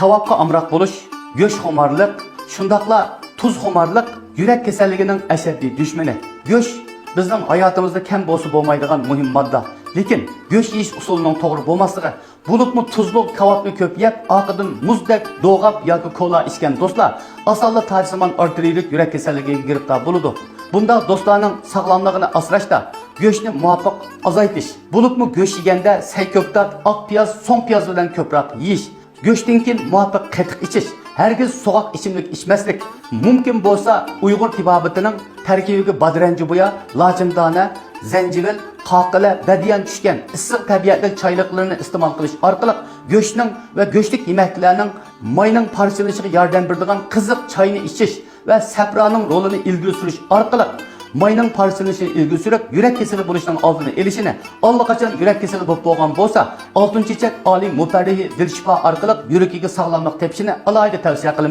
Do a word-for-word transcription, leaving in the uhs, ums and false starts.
كاۋاپقا ئامراق بولۇش، گۆشخۇمارلىق، شۇنداقلا تۇزخۇمارلىق يۈرەك كېسەللىكىنىڭ ئەشەددىي دۈشمىنى. گۆش بىزنىڭ ھاياتىمىزدا كەم بولسا بولمايدىغان مۇھىم ماددا. لېكىن گۆش يېيىش ئۇسۇلىنىڭ توغرا بولماسلىقى، بولۇپمۇ تۇزلۇق كاۋاپنى كۆپ يەپ، ئارقىدىن مۇزدەك دوغاپ ياكى كولا ئىچكەن دوستلار ئاسانلا تاجسىمان ئارتېرىيىلىك يۈرەك كېسەللىكىگە گىرىپتار بولىدۇ. بۇنداق دوستلارنىڭ ساغلاملىقىنى ئاسراشتا گۆشنى مۇۋاپىق ئازايتىش، بولۇپمۇ گۆش يېگەندە سەي كۆكتات، ئاق پىياز، سوڭ پىياز بىلەن كۆپرەك يېيىش، گۆشتىن كېيىن مۇۋاپىق قېتىق ئىچىش، ھەرگىز سوغۇق ئىچىملىك ئىچمەسلىك، مۇمكىن بولسا ئۇيغۇر تېبابىتىنىڭ تەركىبىگە بادىرەنجە بۇيا، لاچىندانە، زەنجىۋىل، قاقىلە، بەدىيان چۈشكەن ئىسسىق تەبىئەتلىك چايلىقلىرىنى ئىستېمال قىلىش ئارقىلىق گۆشنىڭ ۋە گۆشلۈك يېمەكلىكلەرنىڭ ماينىڭ پارچىلىنىشىغا ياردەم بېرىدىغان قىزىق چاينى ئىچىش ۋە سەپرانىڭ رولىنى ئىلگىرى سۈرۈش ئارقىلىق ماينىڭ پارچىلىنىشىنى ئىلگىرى سۈرۈپ، يۈرەك كېسىلى بولۇشنىڭ ئالدىنى ئېلىشىنى، ئاللىقاچان يۈرەك كېسىلى بولۇپ بولغان بولسا، ئالتۇن چېچەك ئالىي مۇپەررىھى دىلشىپا ئارقىلىق يۈرىكىگە ساغلاملىق تېپىشىنى ئالاھىدە تەۋسىيە قىلىمىز.